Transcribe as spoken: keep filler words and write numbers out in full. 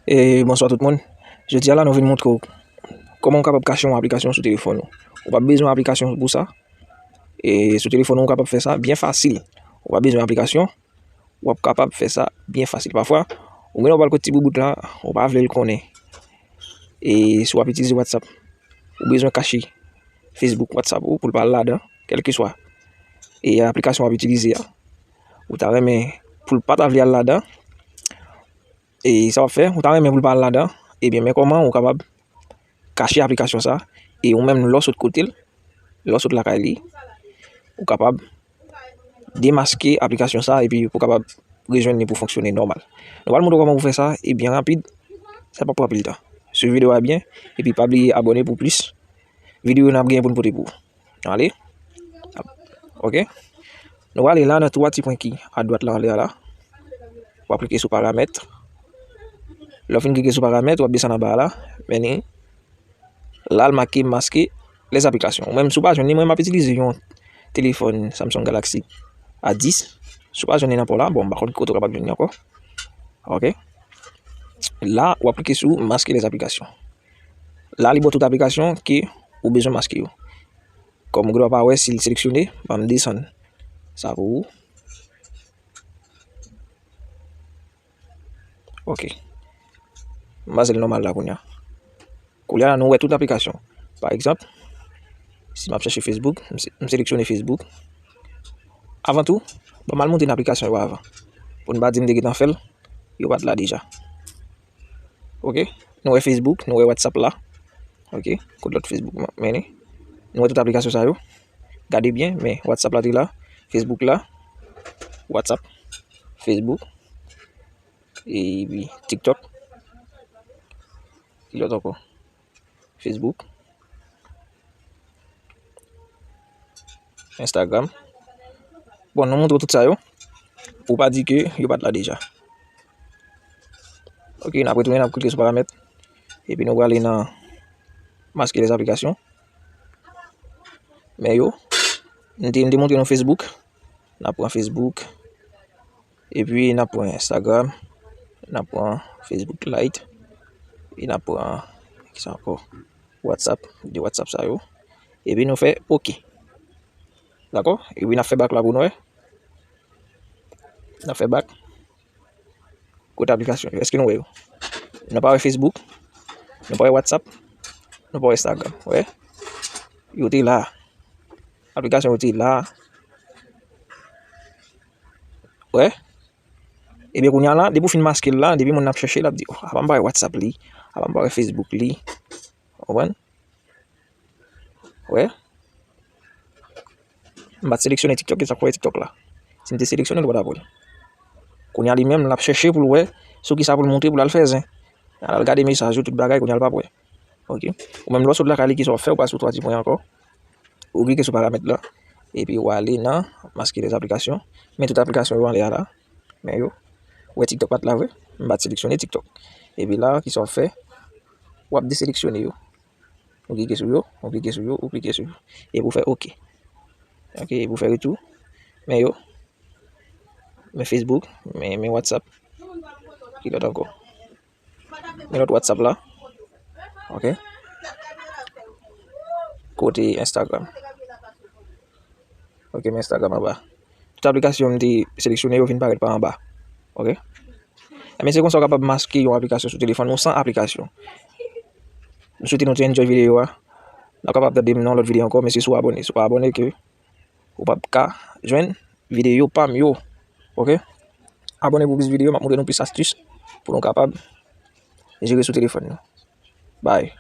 E bonswa tout moun. Jodi a la, nou vin montre w kòman w kapab kache yon aplikasyon sou telefòn ou. Ou pa bezwen aplikasyon pou sa. E sou telefòn ou, ou kapab fè sa byen fasil. Ou pa bezwen aplikasyon. W ap kapab fè sa byen fasil. Pafwa, ou gen lè w pral kot ti boubout la, ou pa vle l konnen. E si w ap itilize WhatsApp, ou bezwen kache Facebook, WhatsApp ou pou l pa al ladan, kèlkeswa e aplikasyon w ap itilize a. Ou ta renmen pou l pa ta vle al ladan. E sa w ap fè, ou ta renmen pou l pa al ladan. Ebyen, men kòman ou kapab kache aplikasyon sa. E ou menm, lè w sot kote l, lè w sot lakay li, ou kapab demaske aplikasyon sa epi pou kapab rejwenn li pou fonksyone nòmal. Nou pral montre w kòman pou fè sa e byen rapid. Sa p ap pran anpil tan. Swiv videyo a byen epi pa bliye abòne pou plis videyo n ap gen pou n pote pou ou. Nou ale. Ok. Nou prale la nan twa ti pwen ki adwat la anlè a la. W ap klike sou paramèt. Lè w fin klike sou paramèt, w ap desann anba a la. Men ni la, l make maske les applications. Ou menm, si w pa jwenn li, mwen, m ap itilize yon telefòn Samsung Galaxy A dis. Si w pa jwenn li nan pa w la, bon, m pa konn ki kote w kapab jwenn li ankò. Ok. La, w ap klike sou maske les applications. La, li ba w tout aplikasyon ke ou bezwen maske yo. Kòm ou gen dwa pa wè si l seleksyone, ban m desann sa pou ou. Ok. M pase l nòmal la kounye a. Kounye a la, nou wè tout aplikasyon. Pa egzanp, si m ap chèche Facebook, m se-, m seleksyone Facebook. Avan tou, ban m al montre n aplikasyon yo avan. Pou n pa di m te gentan fè l, yo pa t la deja. Ok, nou wè Facebook, nou wè WhatsApp la. Ok, kot lòt Facebook m-, mennen? Nou wè tout aplikasyon sa yo. Gade byen, men WhatsApp la te la, Facebook la, WhatsApp, Facebook, epi TikTok. Ki lòt ankò? Facebook, Instagram. Bon, nou montre w tout sa yo. Pou pa di ke yo pa t la deja. Ok, n ap retounen, n ap klike sou paramèt. Epi nou prale nan maske les applications. Men yo, m te, m te montre nou Facebook. N ap pran Facebook. Epi n ap pran Instagram. N ap pran Facebook Lite. E n ap pran, kisa ankò? WhatsApp. De WhatsApp sa yo. Epi nou fè ok. Dakò? Epi n ap fè bak la pou nou wè. N ap fè bak. Kote aplikasyon yo? Èske nou wè yo? Nou pa wè Facebook. Nou pa wè WhatsApp. Nou pa wè Instagram. Wè? Yo te la. Aplikasyon yo te la. Wè? Ebyen, kounye a la, depi w fin maske l la, depi moun nan ap chèche, l ap di, "Oh, apa m pa wè WhatsApp li? Apa m pa wè Facebook li?" Ou konprann? Wè? M pa t seleksyone TikTok, e sa k fè w wè TikTok la. Si m te seleksyone l, ou pa t ap wè l. Kounye a li menm, l ap chèche pou l wè sou kisa pou l monte pou l al fè zen. Al, al gade mesaj yo, tout bagay, kounye a l p ap wè. Ok. Ou menm lè w sot lakay li, kisa w ap fè? Ou pral sou twa ti pwen ankò. Ou klike sou paramèt la. Epi ou ale nan maske les applications. Men tout aplikasyon yo anlè a la. Men yo. Ou wè TikTok pa t la vre. M pa t seleksyone TikTok. Epi la, kisa w ap fè? W ap deseleksyone yo. Ou klike sou yo, ou klike sou yo, ou klike sou yo. Epi w fè ok. Ok, epi w fè retou. Men yo. Men Facebook, men, men WhatsApp. Ki lòt ankò? Men lòt WhatsApp la. Ok. Kote Instagram? Ok, men Instagram anba. Tout aplikasyon m te seleksyone yo vin parèt pa anba. Ok. Ebyen, se konsa w kapab maske yon aplikasyon sou telefòn ou san aplikasyon. M swete nou te enjoy videyo a. N ap kapab tande m nan yon lòt videyo ankò, men se si w abòne. Si w pa abòne ke ou p ap ka jwenn videyo pa m yo. Ok? Abòne pou plis videyo, m ap montre nou plis astis pou nou kapab jere sou telefòn nou. Bye.